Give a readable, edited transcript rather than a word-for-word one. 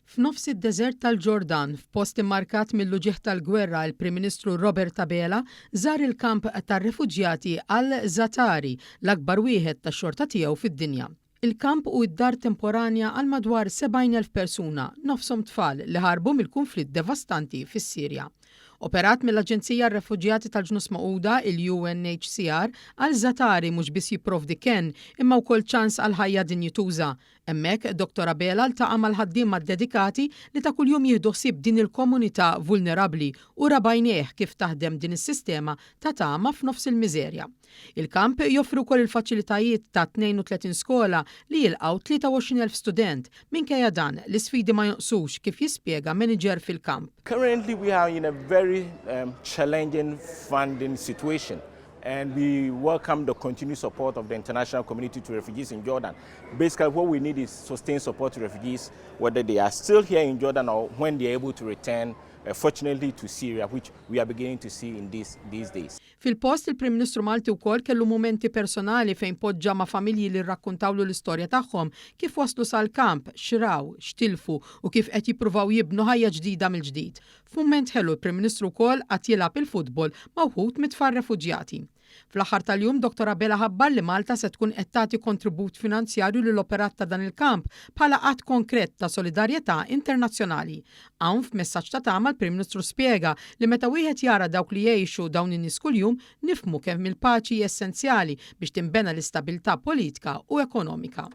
F'nofs id-deżert tal-Ġordan, f'post immarkat mill-uġigħ tal-gwerra, il-Prim Ministru Robert Abela żar il-kamp tar-refuġjati Al-Zaatari, l-akbar wieħed tax-xorta tiegħu fid-dinja. Il-kamp hu d-dar temporanja għal madwar 70,000 persuna, nofshom tfal, li ħarbu mill-kunflitt devastanti fis-Sirja. Operat mill-Aġenzija għar-Refuġjati tal-Ġnus Magħquda, il-UNHCR, Al-Zaatari mhux biss jipprovdi kenn, imma wkoll ċans għal ħajja dinjituża. Hemmhekk, Dottor Abela ltaqa' mal-ħaddiema ddedikati li ta' kuljum jieħdu ħsieb din il-komunità vulnerabbli u ra b'għajnejh kif taħdem din is-sistema ta' tama f'nofs il-miżerja. Il-kamp joffri wkoll il-faċilitajiet ta' 32 skola li jilqgħu 23,000 student. Minkejja dan, l-isfidi ma jonqsux kif jispjega manager fil-kamp. Currently we are in a very challenging funding situation and we welcome the continued support of the international community to refugees in Jordan. Basically what we need is sustained support to refugees whether they are still here in Jordan or when they are able to return uh, fortunately to Syria which we are beginning to see in these, these days. Fil-post il-Prim Ministru Malti wkoll kellu mumenti personali fejn poġġa ma' familji li rrakkuntawlu l-istorja tagħhom kif waslu sal-kamp, x'raw, x'tilfu u kif qed jippruvaw jibnu ħajja ġdida mill-ġdid. F'mument ħelu l-Prim Ministru wkoll qagħad jilgħab il-futbol ma' wħud mit-tfal refuġjati. Fl-aħħar tal-jum Dottor Abela ħabbar li Malta se tkun qed tagħti kontribut finanzjarju lill-operat ta' dan il-kamp bħala att konkret ta' solidarjetà internazzjonali. Hawn f'messaġġ ta' tama l-Prim Ministru spjega li meta wieħed jara dawk li jgħixu dawn in-nies kuljum nifhmu kemm il-paċi hi essenzjali biex tinbena l-istabilità politika u ekonomika.